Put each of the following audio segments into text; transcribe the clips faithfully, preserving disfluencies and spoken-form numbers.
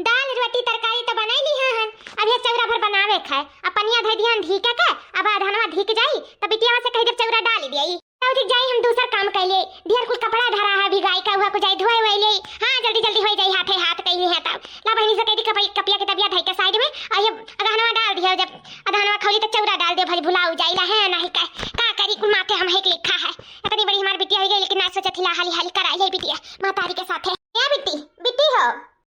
दाल रोटी तरकारी त बनाई ली हन, अब ये चौरा भर बनावे खाए। अब पनिया धइ दिहन धीके के, अब अधनवा धीक जाई, त बिटियावा से कहि देब चौरा डाल दियाई। तब ठीक जाई, हम दूसर काम कइ ले। ढेर कुल कपड़ा धरा है भिगाई का, उहा कुल जाई धोए वोए ले। हाँ, जल्दी जल्दी होइ जाई, हाथे हाथ कइली है तब। ला बहिनी से कहि दी कपई-, कपिया के तबिया धइ के side में, अउ ये अधनवा डाल दिया, जब अधनवा खौली त चौरा डाल दे, भली भुलाउ जाई ला है नहीं का। का करी, कुल माथे हम हेक लिखा है। इतनी बड़ी हमार बिटिया होइ गई, लेकिन ना सोचत हिला हाली हाली कराई ले बिटिया महतारी के साथे। ए बिट्टी, बिट्टी हो।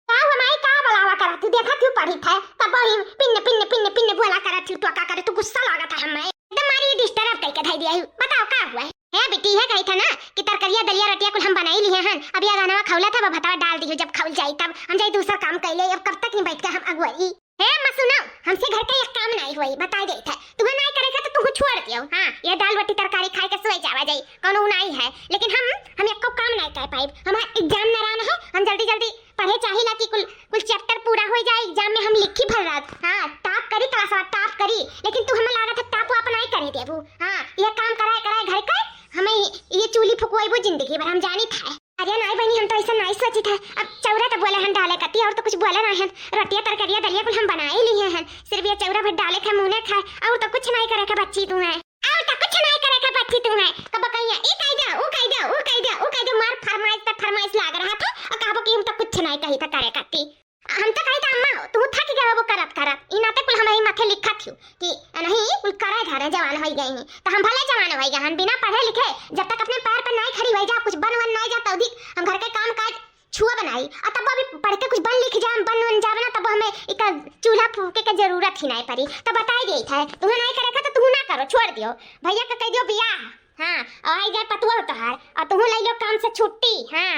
का हुआ माई, का बोलावा करत हू? देखत हू पढ़ित है, तब बड़ी पिन्न, पिन्न, पिन्न, पिन्न बोला करत हू, टोका करत हू, गुस्सा लागत है हमें। एकदम मारी disturb कइके धइ दिया हू। बताओ का हुआ है? हे बिट्टी, है कही था ना कि तरकरिया, दलिया, रोटिया कुल हम बनाई लिए हन। अब ये अधनवा खौला था, अब भतवा डाल दियो, जब खौल जाई तब हम जाई दूसर काम कइ ले। अब कब तक ही बैठ के हम अगुवाई? हे मसुनो, हमसे घर का एक काम नहीं हुई, बताई देत है। तुम्हें नहीं करे का तो तुहू छोड़ दियो। हाँ, ये दाल रोटी तरकारी खाए के सोए जावा जाई, कौनो उ नहीं है। लेकिन हम, हम एको काम नहीं कर पाइब। हमार exam नरान है, हम जल्दी जल्दी पढ़े चाहिला कि कुल, कुल chapter पूरा होइ जाए, exam में हम लिखी भर रात। हाँ, top करी class में, top करी, लेकिन तू हमें लागत है top वाप नहीं करे देबू। हाँ, ये काम कराए कराए घर का, हमें ये, ये चूल्ही फुकवाइबू जिंदगी भर, हम जानी था। अरे नाई बहिनी, हम तो ऐसा नहीं सोची था। अब चौरा तो बोले हन डाले कती, और तो कुछ बोले नहीं हन। रोटिया तरकारिया दलिया कुल हम बनाए लिए हन, सिर्फ ये चौरा भर डाले खाए, मुने खाए, और तो कुछ नहीं करे के बच्ची तू है। और तो कुछ नहीं करे के बच्ची तू है। कब कहिया, "ई कह दे, ऊ कह दे, ऊ कह दे, ऊ कह दे," मार फरमाइश पे फरमाइश लाग रहा था, और कहबो कि हम तो कुछ नहीं कही था करे करती। हम तो कही था, "अम्मा, तू थक गए हो वो करत करत, ई नाते कुल हमारी माथे लिखत हो कि नहीं, कुल करे धरे जवान हो गए हैं।" तो हम भले जवान हो गए हन, बिना पढ़े लिखे, जब तक अपने पैर पर नहीं खड़ी हो जा, कुछ बन वन नहीं जा, तौदी हम घर के काम काज छुआ बनाई, और तब अभी पढ़ के कुछ बन लिख जा, बन बन जावे ना, तब हमें इका चूल्हा फूके के जरूरत ही नहीं पड़ी। तो बताई देत है, तुम्हें नहीं करे का तो तुहू ना करो, छोड़ दियो, भैया का कह दियो बियाह। हाँ, और आई जाए पतुआ तोहार, और तुहू ले लो काम से छुट्टी। हाँ,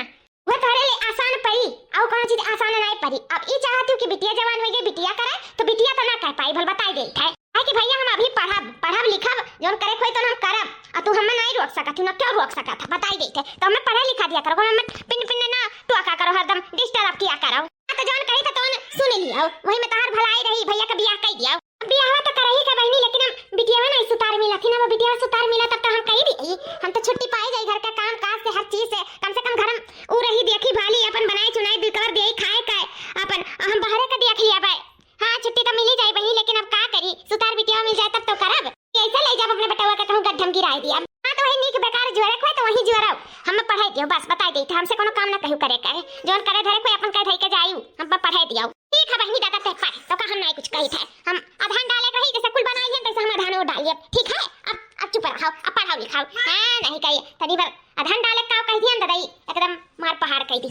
वो तोहरे ले आसान पड़ी, और कौन चीज आसान नहीं पड़ी। अब ई चाहत हूँ कि बिटिया जवान हो गई, बिटिया करे, तो बिटिया तो ना कर पाई, भल बताई देत है। है कि भैया हम अभी पढ़ब, पढ़ब लिखब, जौन करे कोई तो हम करब, और तू हमें नहीं रोक सकत हूँ, ना क्यों रोक सकत है, बताई देत है। तो हमें पढ़े लिखा दिया करो, हमें पिन पिन ना टोका करो, हरदम disturb किया करो। हाँ, तो जौन कही था तौन सुन लियो, वही में तहार भलाई रही, भैया का बियाह कई दियो। बियाह तो करही का बहिनी, लेकिन हम बिटियावा नहीं सुतार मिला थी ना, वो बिटियावा सुतार मिला तब तो हम कही दी, हम तो छुट्टी पाई जाई घर का काम काज से, हर चीज से, कम से कम घर में ऊ रही, देखी भाली, अपन बनाई चुनाई, दुई कवर देई खाए का, अपन हम बाहरे का देख लिया बाय। हाँ, छुट्टी तो मिली जाई बहिनी, लेकिन अब का करी, सुतार बिटिया मिल जाए तब तो करब। कैसे ले जाब अपने बेटवा के कहूँ गड्ढम गिराए दिया। हाँ, तो वही नीक बेकार जोरे को है तो वही जोरब। हम पढ़ाई दियो, बस बताई देत है, हमसे कोनो काम ना कहू करे का है। जौन करे धरे कोई अपन कह धई के जायू, हम पर पढ़ाई दियो। ठीक है बहिनी, दादा ते पर तो का हम नहीं कुछ कही थे। हम अधान डाले कही जैसे कुल बनाई है तैसे हम अधान वो डालिए। ठीक है, अब, अब चुप रहो, अब पढ़ाओ लिखाओ। हाँ, नहीं कही तनी बार अधान डाले का कह दिया दादा, एकदम मार पहाड़ कह दी।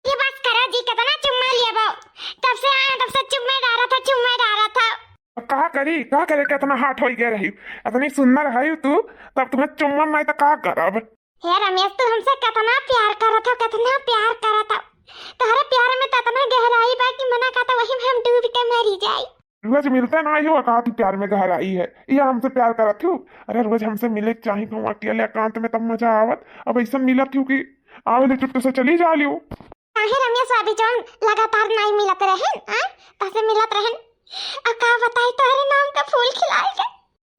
ये बस करा जी, कितना चुम्मा लिया बा? तब से आया, तब से चुम्मे डारा था, चुम्मे डारा था। अब का करी, का करे, कितना hot होई गए रही, इतनी सुंदर है तू, तब तुम्हें चुम्मा नहीं तो का करब? हे रमेश, तू हमसे कितना प्यार करत हो, कितना प्यार करत हो। तोहरे प्यार में तो इतना गहराई बा कि मना कहता वही में हम डूब के मरी जाई। रोज मिलते ना हो, कहा तू प्यार में गहराई है, ये हमसे प्यार करत हो? अरे रोज हमसे मिले के चाही, कहूँ अकेले एकांत में तब मजा आवत। अब ऐसा मिलत हो कि आवे ले चुप से चली जा लियो। काहे रमेश, अभी जौन लगातार नहीं मिलत रहन, आ? तसे मिलत रहन। आ का बताई तोहरे नाम का फूल खिलाए के।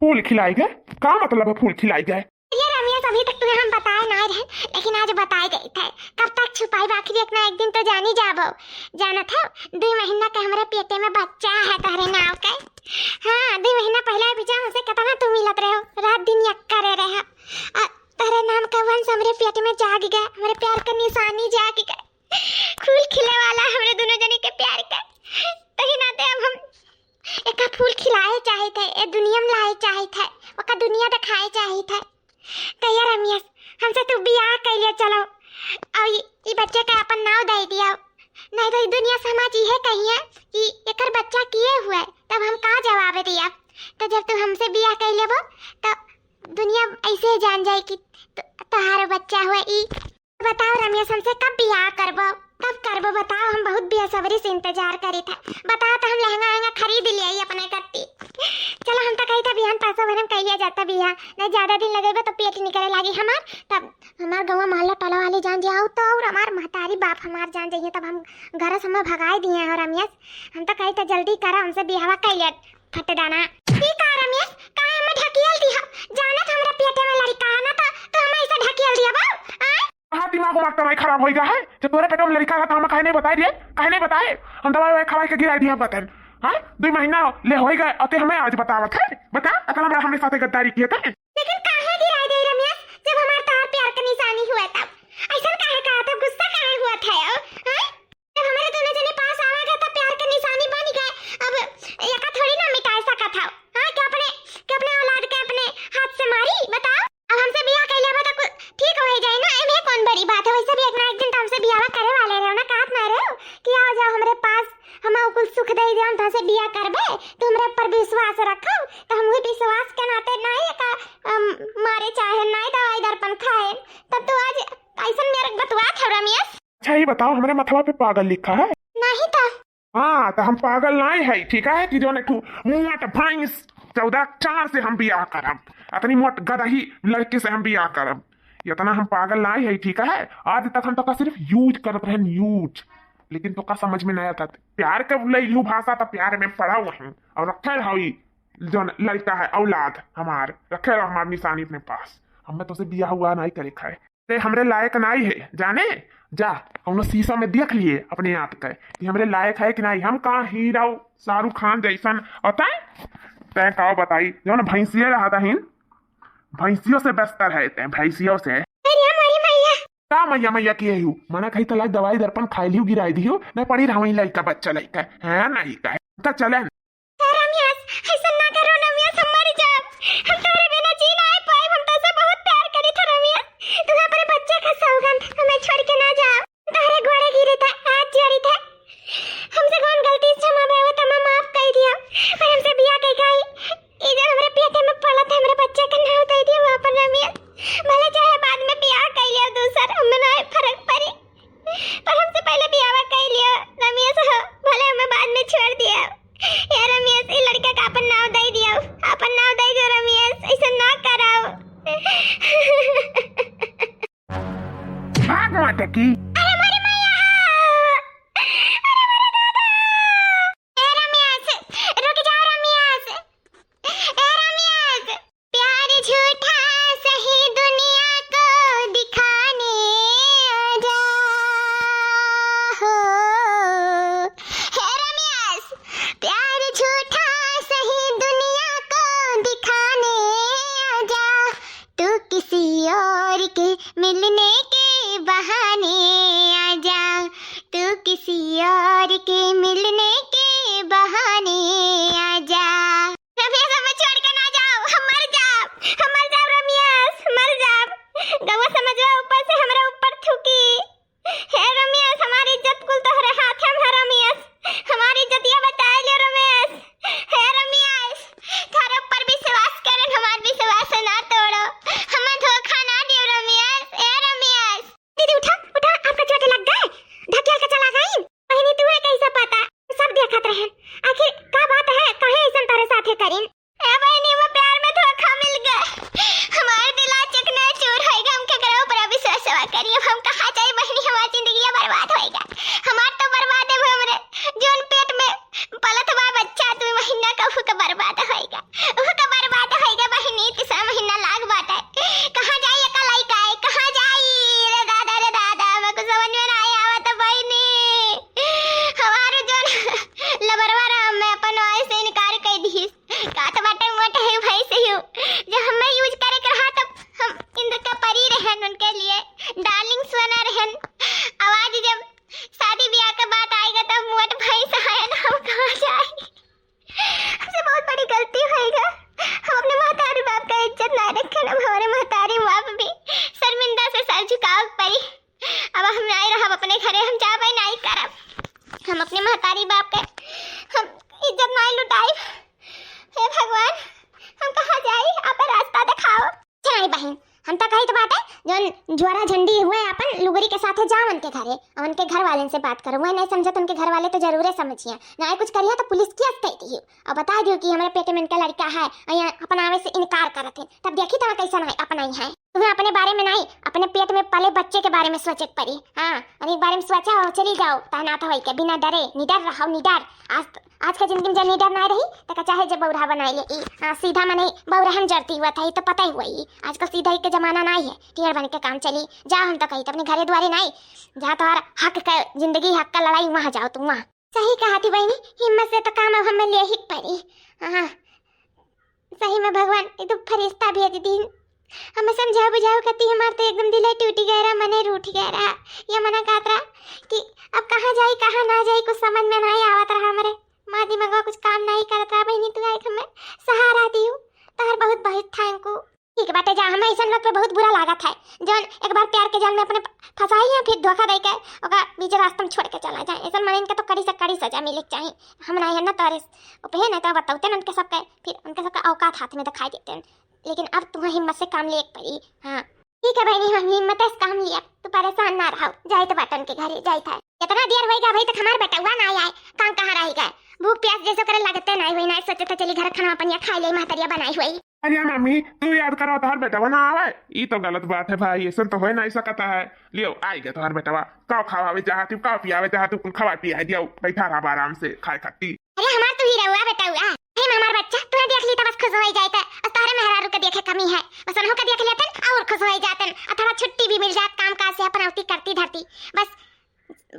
फूल खिलाई गए? का मतलब है फूल खिलाई गए? ये रमेश, अभी तक तुम्हें हम बताए ना रहे, लेकिन आज बताए देत है। कब तक छुपाई, आखिर एक ना एक दिन तो जानी जाबो। जानत हो, दुई महीना का हमरे पेटे में बच्चा है तोहरे नाम का। हाँ, दुई महीना पहले अभी जा हमसे कितना तू मिलत रहे हो, रात दिन यक करे रहे। आ, तोहरे नाम का वंश हमरे पेट में जाग गए, हमरे प्यार का निशानी जाग गए। फूल खिले वाला हमरे दोनों जने के प्यार का। तही नाते अब हम एका फूल खिलाए चाहित है, ए दुनिया में लाए चाहित है, ओका दुनिया दिखाए चाहित है। तो यार रमेश, हमसे तू बियाह कर लिया चलो, और ई, ई बच्चे का अपन नाव दे दिया, नहीं तो ई दुनिया समाज ये कहिए कि एकर बच्चा किए हुए, तब हम का जवाब दिया? तो जब तू हमसे बियाह कर लेबो, तो दुनिया ऐसे जान जाए कि तो, तोहार बच्चा हुआ ई। बताओ रमेश, हमसे कब बियाह करबो, कब करबो बताओ, हम बहुत बेसब्री से इंतजार करी था। बताओ तो हम लहंगा वहंगा खरीद लिया ही अपने कत्ती। चलो हम तो कही था बिहान पैसा भरम कहिया जाता बियाह, नहीं ज्यादा दिन लगेबे तो पेट निकले लागी हमार, तब हमार गौवा मोहल्ला टोला वाली जान जाओ तो, और हमार महतारी बाप हमार जान जाइए तब हम घर से हमें भगाए दिए हैं रमेश। हम तो कही था जल्दी करा हमसे बियाहवा कर लिया। फटदाना। ई का रमेश, काहे हमें ढकेल दिया? जानत हमरा पेटे में लड़का है ना, तो, तो हमें ऐसे ढकेल दिया बा? आय? कहाँ दिमाग उमाग तो नहीं खराब होइगा है? जब तोरे पेट में लड़का रहा तो हम काहे नहीं बताए दिए? काहे नहीं बताए? हम दवाई ववाई खवाई के गिराए दिए बतन। हाँ, दुई महीना ले होइगा, अते हमें आज बतावत है। बता, अतना बड़ा हमरे साथे गद्दारी किए थे। लेकिन काहे गिराए दे रमेश, जब हमार तोहार प्यार के निशानी हुआ तब? ऐसन काहे कहा था, गुस्सा काहे हुआ था? हाँ? जब हमरे दोनों जने पास आवा गए तो प्यार के निशानी बन गए, अब एका थोड़ी ना मिटाए सकत हौ। हाँ, कि अपने, कि अपने औलाद के अपने हाथ से मारी, बताओ? अब हमसे बियाह कइले बा तो कुछ ठीक हो जाई ना, एमे कौन बड़ी बात है? वैसे भी एक ना एक दिन तो हमसे बियाह करे वाले रहे ना, कहत ना रहे कि आओ जाओ हमरे पास, हम कुल सुख दे दे, हम तोहसे बियाह करबे, तो हमरे ऊपर विश्वास रखो, तो हम वही विश्वास के नाते नहीं का, अम, मारे चाहे, नहीं दवाई दर्पण खाए, तब तो आज ऐसन मेरे बतुआ था रमेश। अच्छा, ये बताओ, हमरे मथवा पे पागल लिखा है? नहीं तो। हाँ, तो हम पागल नाई है, ठीक है, कि जौन एक ठो मोट भैंस चौदह चार से हम बियाह करब, अतनी मोट गदही लड़की से हम बियाह करब, इतना हम पागल नाई है, ठीक है। आज तक हम तो का सिर्फ use करत रहन, use, लेकिन तो का समझ में नहीं आता। प्यार के लइलू भाषा, तो प्यार में पड़ा हुआ है और रखे रहो ई जौन लड़का है औलाद हमार, रखे रहो हमार निशानी अपने पास। हमें तो से बियाह हुआ नहीं करे खाए। ते हमरे लायक नाई है, जाने? जा, कौनो शीशा में देख लिए अपने आप के कि हमरे लायक है कि नाई। हम का हीरो शाहरुख खान जैसन? और तैं, तैं का बताई, जौन भैंसिया रहा दहिन, भैंसियों से बेहतर है तैं, भैंसियों से। अरे हमारी मैया। का मैया मैया किए हूँ? मना कही तो लाइक दवाई दर्पण खाए लियो, गिराई दियो, नहीं पड़ी रहा वहीं लइका बच्चा लइका है, नहीं का है। तो चले। रमेश, ऐसा ना करो रमेश, हम मर जाब। हम तोहरे बिना जी ना पाए, हम तोसे बहुत प्यार करी था रमेश। तू अपने बच्चे का सौगंध, हमें छोड़ के ना जाओ। तोहरे गोड़े गिरी था, हाथ जोड़ी था। हमसे कौन गलती क्षमा बा, वो तमा माफ कर दिया। पर हमसे बियाह के गई, ई जब हमरे पेटे में पड़त है, हमरे बच्चे का नाव दे दिया वो अपन रमेश। भले चाहे बाद में बियाह कर लिया दूसर, हमें ना फर्क पड़ी। पर हमसे पहले बियाह कर लिया रमेश हो, भले हमें बाद में छोड़ दिया। यार रमेश, ई लड़का का अपन नाव दे दियो, अपन नाव दे दियो रमेश, ऐसे ना कराओ। भाग माता की। अरे मोरी मैया, अरे मोरे दादा। ए रमेश, रुक जाओ रमेश, ए रमेश। प्यार झूठा सही दुनिया को दिखाने आजा हो। हे रमेश, प्यार झूठा सही दुनिया को दिखाने आजा। तू किसी और के मिलने के बहाने आजा। तू किसी और के मिलने के बहाने आजा। रमेश, हमें छोड़ के ना जाओ, हम मर जाब, हम मर जाब रमेश, मर जाब। गौवा समझवा ऊपर से हमरा ऊपर थूकी। हे रमेश, हमारी इज्जत कुल तोहरे हाथे में है रमेश, हमारी इज्जतिया बचाए लियो रमेश। हे रमेश, तोहरे ऊपर विश्वास करन, हमार विश्वास ना तोड़ो, हमें धोखा ना दियो रमेश। हे रमेश। दीदी उठा, उठा, आपका चोट लग गए, धकेल के चला गई। बहिनी, तुहे कैसे पता? सब देखत रहन। आखिर का बात है, काहे ऐसन तोरे साथे करीन? ए बहिनी, वो प्यार में धोखा मिल गए। हमार दिल आज चकनाचूर होइगा, हम केकरा ऊपर अविश्वास करी। अब हम कहाँ जाई बहिनी, हमार जिंदगी बर्बाद होइगा। हमार तो बर्बाद है, हमरे जौन पेट में पलत बा बच्चा, दू महीना का, उहू का बर्बाद होइगा, उहू का बर्बाद होइगा बहिनी। तीसरा महीना लाग बाटे, कहाँ जाई एका लइका है, कहाँ जाई? रे दादा, रे दादा, मैं कुछ समझ में ना आवत बहिनी। हमार जौन लबरवा रहा, मैं अपन आए से इनकार कर दी। का तो बाटे मोट है भाई से हूँ, जो हमें use करे के रहा तब हम इंद्र का परी रहन, उनके लिए डार्लिंग सोना रहन। आवाज जब शादी ब्याह के बात आएगा तब मोट भाई से आया ना, हम कहाँ जाए? हमसे बहुत बड़ी गलती होइगा। हम अपने महतारी बाप का इज्जत ना रखे, अब हमारे महतारी बाप भी शर्मिंदा से सर झुकाव पड़ी। अब हम नहीं रहब अपने घरे, हम जाबे नहीं करब। हम अपने महतारी बाप के हम इज्जत नहीं लुटाई। हे भगवान, हम कहाँ जाई? आप रास्ता दिखाओ। जाई बहिन, हम तो कहित बाटे, जौन ज्वारा झंडी हुए अपन लुगरी के साथे जाओ उनके घरे, और उनके घर वालेन से बात करो। वह नहीं समझत, उनके घर वाले तो जरूरे समझिया, ना कुछ करिया तो पुलिस केस कह दियो और बता दियो कि हमरे पेट में इनका लड़का है, और यहाँ अपनावे से इनकार करत है। तब देखी तब कैसन है अपनाई है। तुम्हें अपने बारे में नहीं, अपने पेट में पले बच्चे के बारे में सोचे के पड़ी। हाँ, और एक बारे में सोचा हो, चली जाओ तैनात होई के, बिना डरे, निडर रहो, निडर। आज, आज का जिंदगी में जब निडर ना रही, तो का चाहे जब बौरा बनाई ले ई। हाँ, सीधा मने बौरा हम जरती हुआ था, ये तो पता ही हुआ ही। आजकल सीधा ही के जमाना ना है, टेढ़ बन के काम चली। जा हम तो कही तो अपने घरे द्वारे नहीं, जहाँ तुम्हारा हक का जिंदगी, हक का लड़ाई, वहाँ जाओ तुम, वहाँ। सही कहा थी बहनी, हिम्मत से तो काम अब हमें ले ही पड़ी। हाँ, सही में भगवान ये तो फरिश्ता भेज दीन। हमें समझाओ बुझाओ कती, हमार तो एकदम दिल टूटी गया रहा, मने रूठ गया रहा। ये मना कहत रहा कि अब कहाँ जाई, कहाँ ना जाई, कुछ समझ में नहीं आवत रहा हमरे। माँ दिमागवा कुछ काम नहीं करत रहा। बहनी, तू आई हमें सहारा दियो, तोहर बहुत बहुत thank you। ठीक बाटे, जा, हमें ऐसन लोग पे बहुत बुरा लागत है, जौन एक बार प्यार के जाल में अपने फंसाई है, फिर धोखा दे के ओका बीच रास्ता में छोड़ के चला जाए। ऐसन मनइन के तो कड़ी से कड़ी सजा मिले के चाही। हम नहीं है ना तोरे उपे, नहीं तो बतौते न उनके सबके, फिर उनके सबके औकात हाथ में दिखाई देते हैं। लेकिन अब तुम्हें हिम्मत से काम लिए के पड़ी। हाँ, ठीक है बहनी, हम हिम्मत से काम लिया, तू परेशान ना रहो। जाइत बाटन के घरे, जाइत है। कितना देर होइगा भाई तक हमार बेटउआ ना आए, काम कहाँ रह गए? भूख प्यास जैसे करे लगते नहीं हुई, नहीं सोचे तो चली घर खाना अपन या खा ले, महतरिया बनाई हुई। अरे मम्मी, तू याद करो तोहर बेटवा ना आवे, ई तो गलत बात है भाई, ऐसन तो होए नहीं सकता है। लियो, आई गया तोहर बेटवा, का खावावे चाहती, का पियावे चाहती, कुल खवा पिया दियो, बैठा रहा आराम से खाए खाती। अरे हमार तू ही रहुआ बेटउआ, हे हमार बच्चा, तू देख ली तो बस खुश हो जाए, तो तोहरे मेहरारू के देखे कमी है, बस उन्हों के देख लेतन और खुश हो जातन, और थोड़ा छुट्टी भी मिल जात काम काज से, अपन औती करती धरती। बस,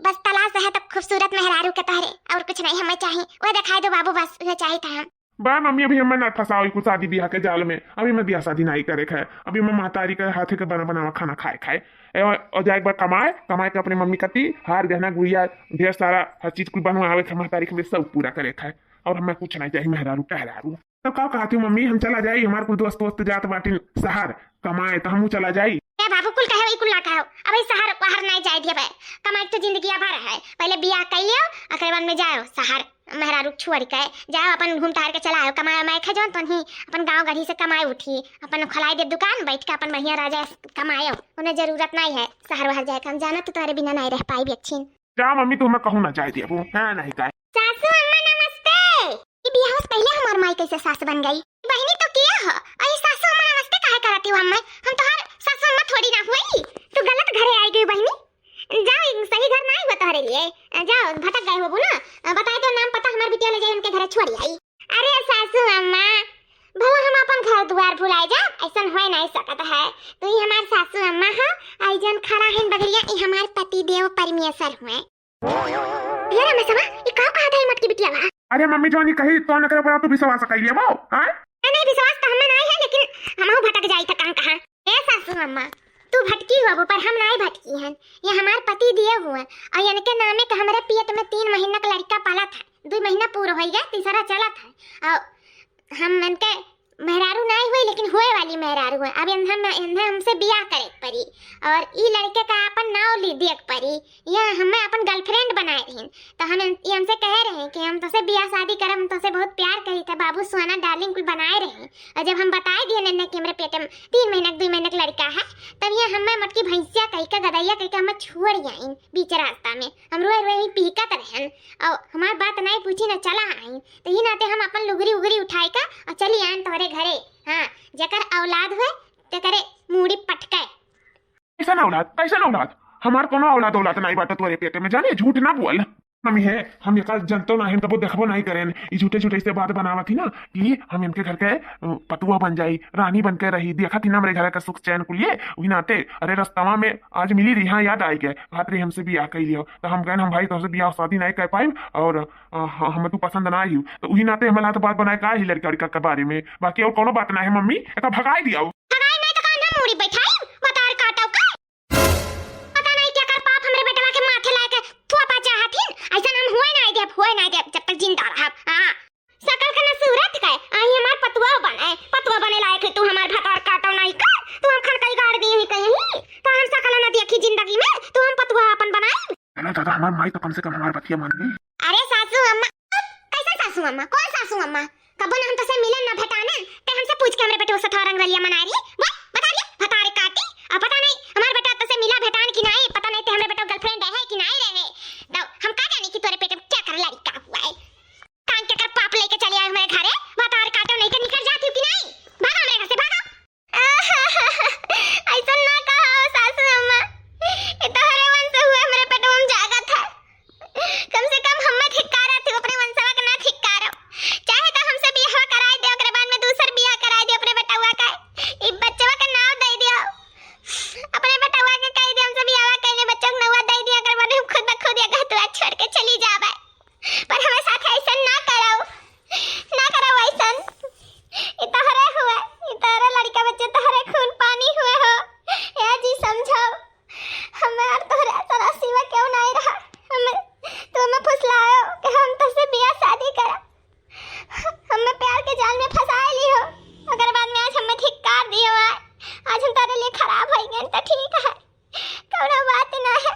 बस तलाश है तो खूबसूरत मेहरारू के तोहरे, और कुछ नहीं हमें चाहिए, वह दिखाई दो बाबू, बस वह चाहिए था हम। बा मम्मी, अभी हमें ना फंसाओ इको शादी ब्याह के जाल में। अभी मैं ब्याह शादी नहीं करे खाए, अभी मैं महतारी के हाथे के बना बनावा खाना खाए खाए। ए, और जाए एक बार कमाए, कमाए के अपने मम्मी कती हार गहना गुड़िया ढेर सारा हर चीज कुल बनवावे के महतारी के सब पूरा करे खाए। और हमें कुछ नहीं चाहिए मेहरारू टहरारू। तब का कहती हूँ मम्मी, हम चला जाए, हमार कुल दोस्त वोस्त जात बाटिन शहर कमाए, तो हमहू चला जाई। ए बाबू, कुल कहे वही कुल ना कहो, अब ई शहर बाहर नहीं जाए दिया बे। कमाई तो जिंदगी भर है, पहले बियाह कर लियो, ओकरे बाद में जाओ शहर। मेहरारू छोड़ के जाओ, अपन घूम टहर के चला आओ, कमाए उमाए खा जौन तोनही अपन गाँव गढ़ी से कमाए उठी, अपन खोलाई दे दुकान, बैठ के अपन बढ़िया राजा कमायो, उन्हें जरूरत नहीं है शहर वहर जाए के। हम जाना तो तोहरे बिना नहीं रह पाई अच्छी। जा मम्मी, तू हमें कहूँ ना जाए दिया वो, हाँ नहीं का। सासू अम्मा नमस्ते। ई बियाह से पहले हमार माई कैसे सास बन गई? बहनी तो किया हो, अरे सासू अम्मा नमस्ते काहे करती हो हमें? हम तोहार सासू अम्मा थोड़ी ना हुई, तू गलत घरे आई गई बहनी। जाओ, ई सही घर ना आई हुआ तोहरे लिए। अ, जाओ, भटक गए हो ना। अ, बताई दो नाम पता, हमार बिटिया ले जाए उनके घरे छोड़ आई। अरे सासू अम्मा, भला हम अपन घर दुआर भुलाए जा? ऐसन होए नहीं सकत है। तू ही हमार सासू अम्मा हो, आई जन खड़ा है बगलिया, ई हमार पति देव परमेश्वर हुए। ये रमेशवा, ई का कहत है मटकी बिटिया बा? अरे मम्मी, जौन ई कही तो नकरे पर तू विश्वास कर लेबो, हाँ? नहीं, नहीं, विश्वास तो हमें नहीं है, लेकिन हमहू भटक जाई था कहाँ कहाँ। ए सासू अम्मा, तू भटकी हुआ पर हम नहीं भटकी हन। ये हमार पति दिए हुए और इनके नामे के हमरे पेट में तीन महीना का लड़का पला था, दो महीना पूरा हो गया, तीसरा चला था। और हम इनके मेहरारू नहीं हुई, लेकिन हुए वाली मेहरारू है। अब इन्हें, इन्हें हमसे बियाह करे के पड़ी और ई लड़के का अपन नाव ली दे के पड़ी। ये हमें अपन girlfriend बनाए रही, तो हम इन-, ये हमसे कहे रहे कि हम तोसे बियाह शादी करब, हम तोसे बहुत प्यार करी थे, बाबू सोना डार्लिंग कुल बनाए रहे। और जब हम बताए दिए नन्ना कि हमरे पेट में तीन महीना के, दो महीना के लड़का है, तब ये हमें मटकी भैंसिया कही का, गदैया कही का हमें छोड़ आइन बीच रास्ता में। हम रोए रोए ही पीकत रहन और हमार बात नहीं पूछी ना चला आइन। तो ही नाते हम अपन लुगरी उगरी उठाए का और चली आइन तोहरे घरे। हाँ, जेकर औलाद हुए तेकरे मूड़ी पटके। कैसन औलाद, कैसन औलाद? हमार कोनो औलाद औलाद नहीं बाटे तोरे पेटे में, जाने झूठ ना बोल। मम्मी है, हम एका जनतो नहीं, कबो देखबो नहीं करेन। ई झूठे झूठे से बात बनावत ही ना कि हम इनके घर के, अ, पतुआ बन जाई, रानी बन के रही। देखत ही ना हमरे घर का सुख चैन कुलिए, वही नाते, अरे रस्तवा में आज मिली रही, हाँ याद आई गए, कहत रही हमसे बियाह कर लियो। तो हम कहन हम भाई तोहसे बियाह शादी नहीं कर पाइब और, अ, ह-, हमें तू पसंद ना आई। तो वही नाते हमें लात बात बनाए का ही लड़का लड़का के बारे में, बाकी और कोनो बात ना है मम्मी, एका भगाई दिया। भगाई नहीं तो कांधा मूड़ी बैठाई, बतार काटो का। पता नहीं क्या कर पाप हमरे बेटवा के माथे लाए के थोपा चाहत हिन। ऐसा हम हुए नहीं देब, हुए नहीं देब जब तक जिंदा रहब। हाँ, सकल के ना सूरत के, आई हमार पतुआ बने, पतुआ बने लायक है तू हमार भतार काटो नहीं का, तू हम खन कई गाड़ दी ही कहीं, तो हम सकल ना देखी जिंदगी में, तू हम पतुआ अपन बनाई। अरे दादा, हमार माई तो कम से कम हमार बतिया मान गई। अरे सासू अम्मा, कैसन सासू अम्मा, कौन सासू अम्मा? कबो ना हम तोसे मिलन ना भेटाने, ते हमसे पूछ के हमरे बेटवा से थोड़ा रंगरलिया मनाए रही। बोल, बता दिया, भतारे काटी। अब पता नहीं हमार बेटा तोसे मिला भेटान कि नहीं, पता चौक नवा दे दिया, अगर मने हम खुद ब खुद ये घर दुआर छोड़ के चली जाबे। पर हमारे साथ ऐसन ना करौ, ना करौ ऐसन। ई तोहरे हुए, ई तोहरे लड़का बच्चे, तोहरे खून पानी हुए हो। ए जी समझौ, हमार तोहरे सारा सिवा क्यों नहीं रहा? हमें, तू हमें फुसलायो कि हम तोसे बियाह शादी करा। हमें प्यार के जाल में फंसा ली हो, ओकर बाद में आज हमें धिक्कार दियो आए। आज हम तारे लिए खराब हो गए तो ठीक है, कौनो बात ना है।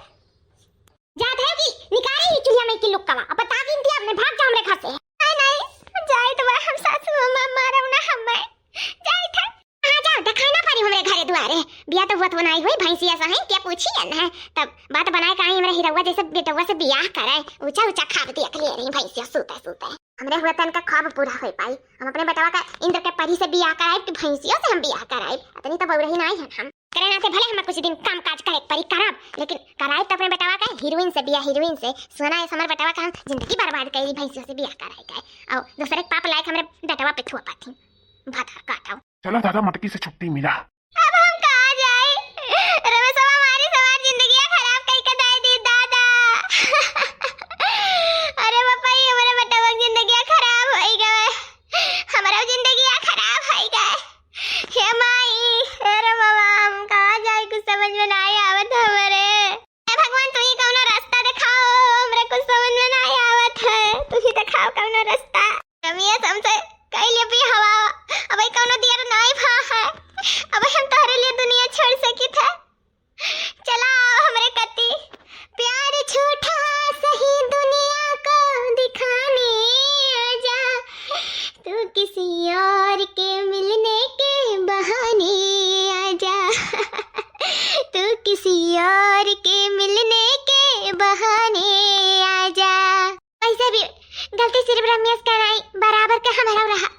जात है कि निकारी ही चुलिया में की लुक्कावा, अब ताक इंतिया अपने भाग जा हमरे घर से। नहीं, नहीं, जाए तो वह हम सासू अम्मा मारो ना हमें। जाए था। कहाँ जाओ, देखाई ना पड़ी हमरे घरे दुआरे। बिया तो हुआ तो बनाई हुई भैंसिया सही, क्या पूछी है ना? तब बात बनाए का आई हमरे हिरौआ जैसे बेटौआ से बियाह कराए। ऊंचा ऊंचा खाब देख लिए रही भैंसिया सूते सूते। हमरे हुआ तन का ख्वाब पूरा हो पाई। हम अपने बेटवा का इंद्र के परी से बियाह कराए कि भैंसियों से हम बियाह कराए। इतनी तो बउरही नहीं है हम। करे ना से भले हमें कुछ दिन काम काज करे के परी करब, लेकिन कराए तो अपने बेटवा का हीरोइन से बियाह, हीरोइन से। सोना है हमर बेटवा का हम जिंदगी बर्बाद करी भैंसियों से बियाह कराए के। और दूसरे के पाप लायक हमरे बेटवा पे थुआ पाती। भतार काटो। चला दादा, मटकी से छुट्टी मिला। अब हम कहाँ जाई? रमेशवा हमारी सवार जिंदगिया खराब कई के दाई दी दादा। अरे बापा, ये हमारे बेटवा की जिंदगिया खराब होई गए, हमारा जिंदगिया खराब होई गए। हे माई, हे रे बाबा, हम कहाँ जाई? कुछ समझ में नहीं आवत हमरे। हे भगवान, तू ही कौनो रास्ता दिखाओ, हमरे कुछ समझ में नहीं आवत है, तू ही दिखाओ कौनो रास्ता। रमेश हमसे कई ले भी हवा, अब कौनो दियर नाई भा है, अब हम तोहरे लिए दुनिया छोड़ सकित है। चला आओ हमरे कती। प्यार झूठा सही दुनिया को दिखाने आजा, तू किसी और के मिलने के बहाने आजा। तू किसी और के मिलने के बहाने आजा। वैसे भी गलती सिर्फ रमेश का नहीं, बराबर के हमारा रहा।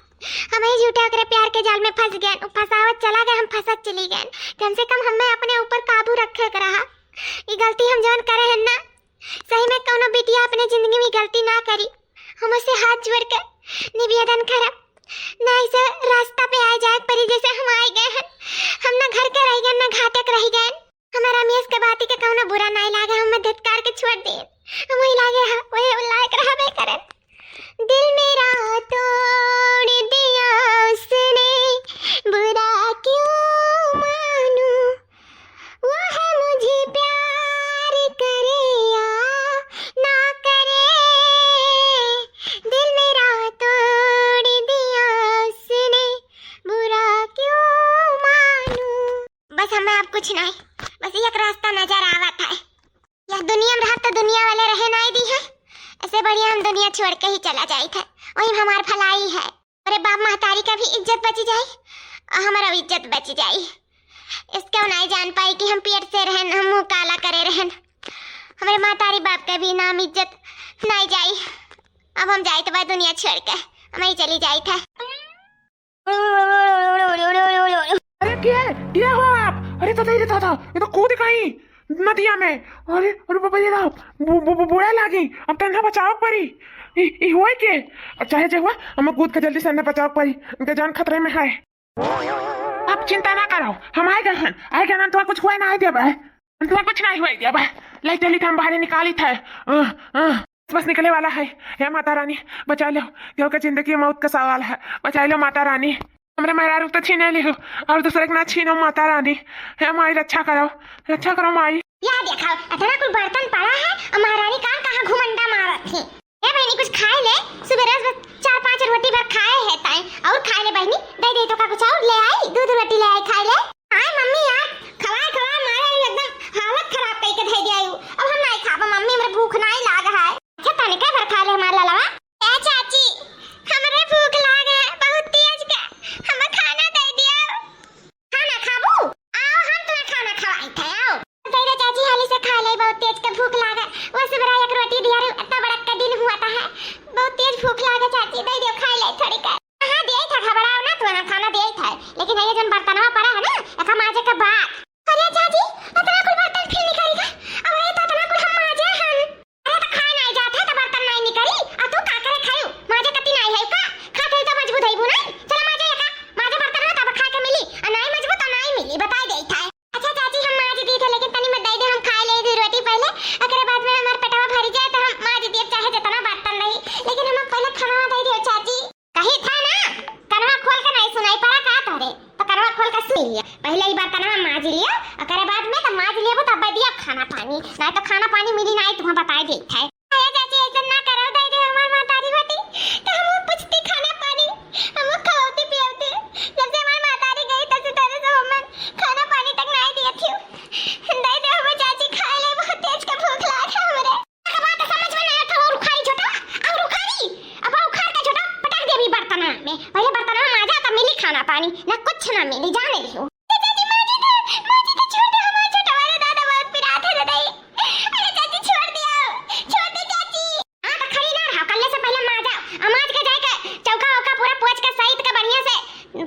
हम ही झूठे ओकरे प्यार के जाल में फंस गए, उ फंसावत चला गए, हम फंसत चली गए। कम से कम हमें अपने ऊपर काबू रखे के रहा। ये गलती हम जौन करे हैं ना, सही में कौनो बिटिया अपने जिंदगी में गलती ना करी। हम उससे हाथ जोड़ के निवेदन करब, ना ऐसे रास्ता पे आ जाए परी जैसे हम आए गए हैं। हम ना घर के रह गए, ना घाटे के रह गए। हमें रमेश के बाती के कौनो बुरा नहीं लागे, हम धिक्कार के छोड़ दे। हम वही लागे हा, वही लायक रहबे करे। दिल मेरा तोड़ दिया उसने, बुरा क्यों मानूं, वो है मुझे प्यार करे या ना करे। दिल मेरा तोड़ दिया उसने, बुरा क्यों मानूं। बस हमें अब कुछ नहीं, बस एक रास्ता नजर आवत है। यह दुनिया में रहब तो दुनिया वाले रहे नाई दी है, ऐसे बढ़िया हम दुनिया छोड़ के ही चला जाइत है, वही में हमार भलाई है। अरे बाप महतारी का भी इज्जत बची जाई और हमारा भी इज्जत बची जाई। इसके नाई जान पाई कि हम पेट से रहन, हम मुंह काला करे रहन, हमारे महतारी बाप का भी नाम इज्जत नाई जाई। अब हम जाइत बा दुनिया छोड़ के, हम ही चली जाइत है। अरे के, के हो आप? अरे दादा, अरे दादा, ये तो कूद गई नदिया में। अरे, अरे बाबा रे, बु-, बु-, बु-, बुरा लागी। अब तो इन्हें बचाव पड़ी। ई, ई होए के? चाहे जे हुआ, हमें कूद के जल्दी से इन्हें बचाव पड़ी। इनका जान खतरे में है। आप चिंता ना करो, हम आए गए हैं, आए गए ना, तो कुछ हुए ना, आए देबे। तुमको कुछ नहीं हुआ दिया बा। लाइट, लाइट हम बाहर निकाली था। अ, अ, बस निकले वाला है। हे माता रानी, बचा लो। केहू के जिंदगी मौत का सवाल है, बचा लो माता रानी। हमरे मेहरारू तो छीने लिहो और दूसरे के ना छीनो माता रानी। हे माई, रक्षा करो, रक्षा करो माई। या देखा, इतना कुल बर्तन पड़ा है और महारानी कान कहाँ घुमंडा मारत थी। ए बहिनी, कुछ खाए ले, सुबह रोज बस चार पांच रोटी भर खाए है ताई, और खाए ले बहिनी, दे दे तो का कुछ और ले आई, दूध रोटी ले आई, खाए ले। आय मम्मी यार, खवाए खवाए मारे एकदम हालत खराब कई के धई दिया यू। अब हम नहीं खाबो मम्मी, हमरे भूख नहीं लाग है। अच्छा तनिका भर खा ले हमार ललवा। ए चाची, हमरे भूख लाग है बहुत तेज के, हमें खाना दे दिया। खाना खाबू? आओ, हम तुम्हें खाना खवाई थे, आओ। दे दे चाची, हाली से खा ले, बहुत तेज के भूख लागे। वो सुबह एक रोटी दिया रे, इतना बड़ा का दिन हुआ था है, बहुत तेज भूख लागे चाची, दे दे खा ले थोड़ी कर। हाँ, दे था, घबराओ ना, तुम्हें हम खाना दे था, लेकिन ये जन बर्तनवा पड़ा है ना, एका माजे के बाद। अरे चाची, इतना कुल बर्तन फिर निकाली का? अब ये तो इतना कुल हम माजे हन। अरे तो खाए नहीं जात है तो बर्तन नहीं निकली, आ तू का करे खायू? माजे कती नहीं है का? खात है तो मजबूत है वो नहीं? चला माजे एका, माजे बर्तन हो तब खाए के मिली, आ नहीं मजबूत तो नहीं मिली, बताई दे था। अच्छा चाची, हम माज दी थे, लेकिन तनी मत दे दे, हम खाए ले दू रोटी, खाना पानी, नाहीं तो खाना पानी मिली नाहीं, तुहैं बताइ देइत है। अरे चाची, अइसन ना करो, दइ दे हमार महतारी होती, तो हमहू पूछती खाना पानी, हमहू खवती पियवती। जब से हमार महतारी गई, तब से तोरे सब हमन खाना पानी तक नाहीं दियत हियो। दइ दे हमें चाची, खाए ले, बहुत तेज के भूख लाग है हमरे। का बात समझ में ना आवत, और उखाड़ी छोटा, और उखाड़ी, अब उखाड़ के छोटा पटक देबी बर्तनवा में। पहिले बर्तनवा माजा, तब मिली खाना पानी, ना कुछ ना मिली, जाने लियो। ए चाची, माजी दे, माजी दे, छोड़ दे हमार छोटवा रे दादा, बहुत पिरात है रे दाई। अरे चाची, छोड़ दिया, छोड़ दे चाची। हाँ, तो खड़ी ना रहो, कल्ले से पहिले माजा, आ माज के जाए के चौका वौका पूरा पोछ के सहित के बढ़िया से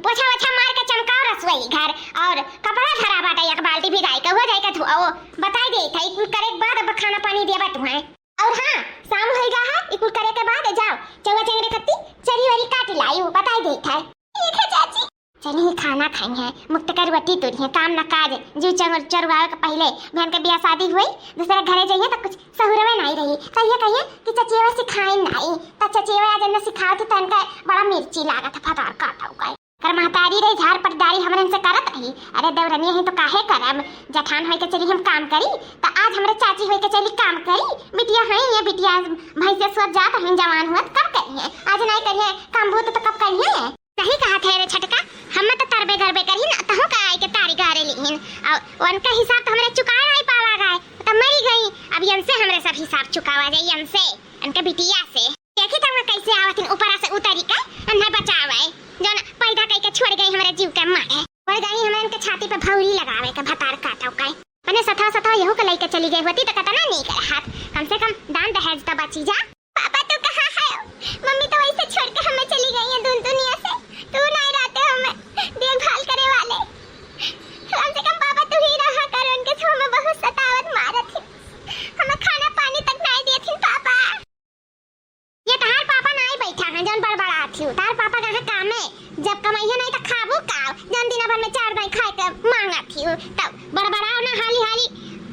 पोछा वोछा मार के चमकाओ रसोई घर, और कपड़ा धरा बाटे एक बाल्टी भिगाई के, हो जाए के धुआओ। बताइ देइत है, ई कुल करे के बाद अब खाना पानी देबा तुहैं। और हाँ, शाम होइगा है, ई कुल करे के बाद जाओ, चौवा चंगरे खत्ती चरी वरी काट लाइउ, बताइ देइत है। ठीक है चाची। चली खाना खाई है, मुक्त कर रोटी तुरी है, काम न काज, जीव चंगुर चरुआवे के पहिले, बहन के बियाह शादी हुई, दूसरे घरे जाइए तो कुछ सहुरवे नाहीं रही, तो ये कहिए कि चचियवा सिखाइन नाहीं, तो चचियवा आज न सिखावत तो इनका बड़ा मिर्ची लागत है, फतार काटा हुआ है। कर महतारी रही, झार पटदारी हमरन से करत रही। अरे देवरनिया ही तो काहे करब, जठान होई के चली हम काम करी, त आज हमरे चाची होई के चली काम करी। बिटिया हई, ये बिटिया भैंसे सोच जात हई, जवान हुअत कब करिहैं, आज नाहीं करिहैं काम बूत तो कब करिहैं? सही कहत है रे छटका, हम तो तरबे गरबे करी ना, तहु का आई के तारी गारे लिहिन। और उनका हिसाब तो हमरे चुकाए नाहीं पावा गए, तो मरी गई। अब यनसे हमरे सब हिसाब चुकावा जाई, यनसे, इनके बिटिया से। देखी त वहाँ कैसे आवत हिन, ऊपरा से उतरी के, इन्हें बचावे, जौन पैदा कई के छोड़ गई हमरे जीव के मारे। पड़ गई हमरे इनके छाती पे भौरी लगावे के, भतार काटो के। अपने सथवा सथवा यहू के लइके चली गई होती तो कितना नीक रहत, कम से कम दान दहेज तो बची जा। पापा तू कहाँ है? मम्मी तो वैसे छोड़ के हमें चली गई है दून दुनिया से, तू नहीं रहते हमें देखभाल करे वाले। कम से कम पापा तू ही रहा कर, उनके से हमें बहुत सतावत मारत ही, हमें खाना पानी तक नहीं देत ही पापा। ये तहार पापा नाई बैठा हैं, जौन बड़बड़ात हियो। तहार पापा कहाँ कामे? जब कमइहे नाई त खाबू का? जौन दिना भर में चार दाई खाए के मांगत हियो। तब बड़बड़ाओ ना, हाली हाली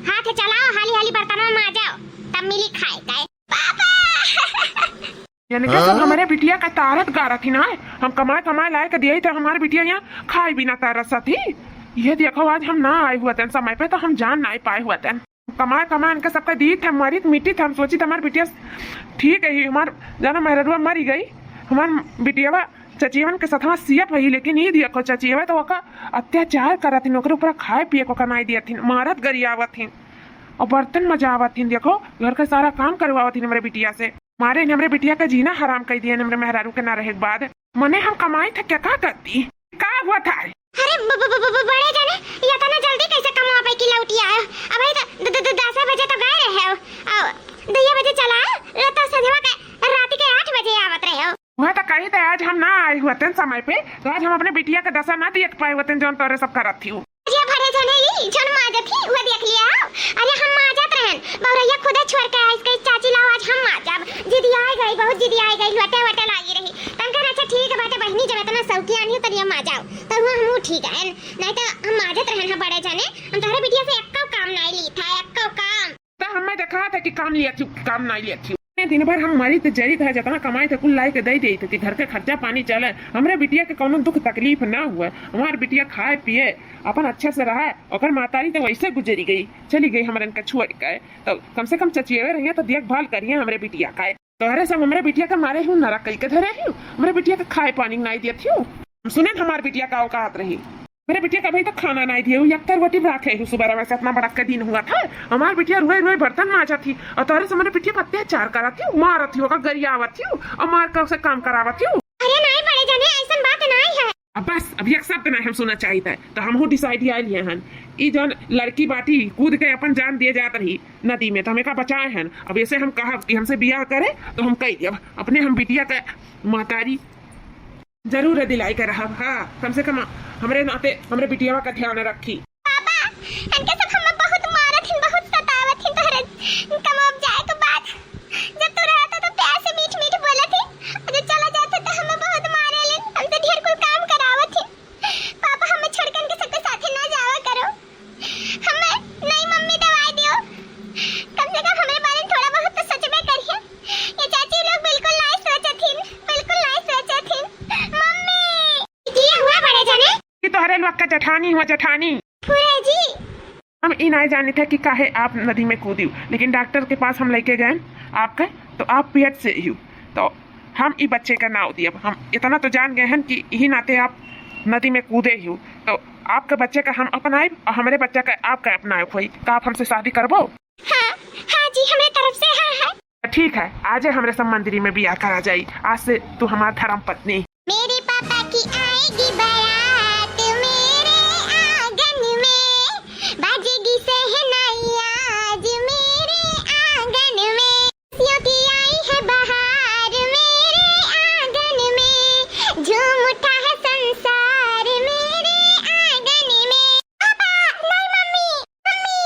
हाथ चलाओ, हाली हाली बर्तनवा माजाओ, तब मिली खाए के। पापा! यानी कि सब हाँ? हमरे बिटिया का तारत गारत ही ना, हम कमाए कमाए लाए के दिए तो हमारे बिटिया यहाँ खाए बिना तरसत ही। ये देखो आज हम ना आए हुआ तन समय पे तो हम जान नाई पाए हुआ तन। कमाए कमाए इनके सबका दीत है, मरित मिटित है। हम सोचित हमार बिटिया ठीक है, हमार जाना मेहररुआ मरी गई, हमार बिटियावा चचियवन के सथवा सियत वही, लेकिन ई देखो चचियवा तो ओका अत्याचार करत हिन, ओकरे ऊपर खाए पिए को नाई दियत हिन, मारत गरियावत हिन और बर्तन मजावत हिन। देखो घर का सारा काम करवावत हिन हमरे बिटिया से। मारे इन्हें हमरे बिटिया का जीना हराम कर दिया हमरे मेहरारू के ना रहे के बाद। मने हम कमाई थे क्या, का करती? का हुआ था? अरे ब-, ब-, ब-, ब-, बड़े जने, ये इतना जल्दी कैसे कमा पे की लौटी आयो? अबे तो द-, द-, द-, दस बजे तो गए रहे हो, और दुइया बजे चला आयो, तो सजवा के रात के आठ बजे आवत रहे हो। वह तो कही थे आज हम ना आए हुआ तन समय पे, तो आज हम अपने बिटिया का दशा ना देख पाए हुआ तन, जौन तोरे सब करत थी। ये बड़े जने ई जौन माजत ही, वो देख लिया हो। अरे हम माजत रहन, बौरैया खुदे छोड़ के आइस, कही चाची लाओ आज हम माजब। जिदियाए गई, बहुत जिदियाए गई, लोटे वोटे लागी रही। तन कहन अच्छा ठीक है बाटे बहिनी, जब इतना शौकियान ही तनिया माजाओ, तो हुआ हमहू ठीक है, नहीं तो हम माजत रहन है बड़े जने। हम तोहरे बिटिया से एक्को काम नहीं ली था, एक्को काम। त हमें देखा था कि काम लिया थी, काम नहीं लिया थी। दिन भर हम मरी त जरी था, जितना कमाई थे कुल लाई के दे देई थे कि घर के खर्चा पानी चले, हमरे बिटिया के कौनो दुख तकलीफ ना हुए, हमार बिटिया खाए पिए अपन अच्छे से रहे। ओकर मातारी तो वैसे गुजरी गई, चली गई हमरन के छोड़ के। तो कम से कम चचियवे रहिए तो देखभाल करिए हमरे बिटिया का। तोहरे सब हमरे बिटिया के मारे हूँ, नरक कई के धरे हूँ, हमरे बिटिया के खाए पानी नहीं दियत हूँ। हम सुने हमार बिटिया का औकात रही, मेरे बिटिया का अभी तक खाना नहीं दिए, यक्कर रोटी राखे हूँ सुबह में से, इतना बड़ा का दिन हुआ था। हमार बिटिया रोए रोए बर्तन माजत थी और तोहरे से मेरे बिटिया का अत्याचार करत थी, मारत थी, ओका गरियावत थी और मार कर उसे काम करावत थी। अरे नहीं बड़े जने, ऐसन बात नहीं है। अब बस, अब एक शब्द नहीं हम सुनना चाहिए था, तो हमहू डिसाइड आए लिए हन। ई जौन लड़की बाटी कूद के अपन जान दिए जात रही नदी में, तो हमें का बचाए हन। अब ऐसे हम कहब कि हमसे बियाह करे तो हम कह दियब, अपने हम बिटिया के महतारी जरूर दिलाई के रहब। हाँ, कम से कम हमरे नाते हमरे बिटियावा का ध्यान रखी। पापा, इनके सब हमें बहुत मारत हिन, बहुत सतावत हिन। तोहरे कमाब जाए के बाद जब तू रहता तो प्यार से मीठ मीठ बोलत ही, और जब चला जाता तो हमें बहुत मारे लेन, हमसे ढेर कुल काम करावत ही। पापा, हमें छोड़ के इनके सबके साथे ना जावा करो। हमें नई मम्मी दवाई दियो, कम से कम हमरे बारे में थोड़ा बहुत तो सोचबे करिए। ये चाची लोग बिल्कुल नहीं सोचत हिन, बिल्कुल नहीं सोचत हिन। मम्मी! ये हुआ बड़े जने? ये तोहरे लोग का जेठानी हुआ, जेठानी। फुरे जी। हम ई नाहीं जानित है कि काहे आप नदी में कूदिउ, लेकिन डॉक्टर के पास हम लेके गए आपके, तो आप पेट से ही हो। तो हम ई बच्चे का नाव दियब। हम इतना तो जान गए हैं कि यही नाते आप नदी में कूदे ही हो। तो आपके बच्चे का हम अपनाइब और हमरे बच्चा का आपका अपनाइब होई। का आप हमसे शादी करबो? हाँ, हाँ जी, हमरे तरफ से हाँ है। ठीक है, आजे हमरे सब मंदिरी में बियाह करा जाई। आज से तू हमार धर्म पत्नी। मेरे पापा की आएगी बारात मेरे आंगन में, बाजेगी शहनाई आज मेरे आंगन में। खुशियों की आई है बहार मेरे आंगन में, झूम उठा है संसार मेरे आंगन में। पापा, नहीं मम्मी, मम्मी,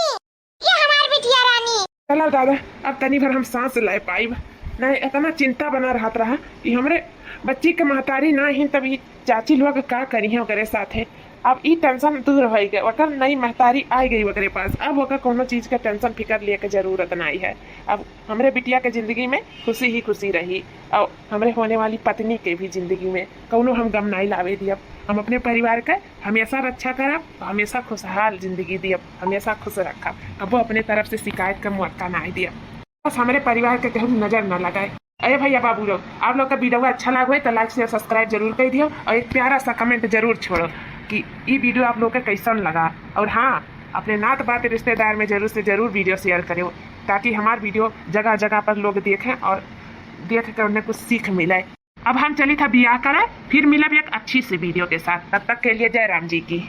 ये हमार बिटिया रानी। चलो दादा, अब तनी भर हम सांस ले पाइब। नहीं, इतना चिंता बना रहत रहा कि हमरे बच्ची के महतारी ना ही, तब ई चाची लोग का करी है ओकरे साथे। अब ई टेंशन दूर हो गए, ओकर नई महतारी आ गई ओकरे पास। अब ओकर कोनो चीज के टेंशन फिकर लिए के जरूरत नहीं है। अब हमरे बिटिया के जिंदगी में खुशी ही खुशी रही और हमरे होने वाली पत्नी के भी जिंदगी में कौनो हम गम नहीं लावे दियब। हम अपने परिवार के हमेशा रक्षा करब, हमेशा खुशहाल जिंदगी दियब, हमेशा खुश रखब, कबो अपने तरफ से शिकायत का मौका नहीं दियब। बस हमरे परिवार के केहू नजर न लगाए। अरे भैया बाबू लोग, आप लोग का वीडियो अच्छा लगा होई तो लाइक शेयर सब्सक्राइब जरूर कर दियो और एक प्यारा सा कमेंट जरूर छोड़ो कि ई वीडियो आप लोग के कैसन लगा। और हाँ, अपने नात बात रिश्तेदार में जरूर से जरूर वीडियो शेयर करो, ताकि हमार वीडियो जगह जगह पर लोग देखें और देख के उन्हें कुछ सीख मिले। अब हम चली था बियाह करे, फिर मिलब एक अच्छी सी वीडियो के साथ। तब तक के लिए जय राम जी की।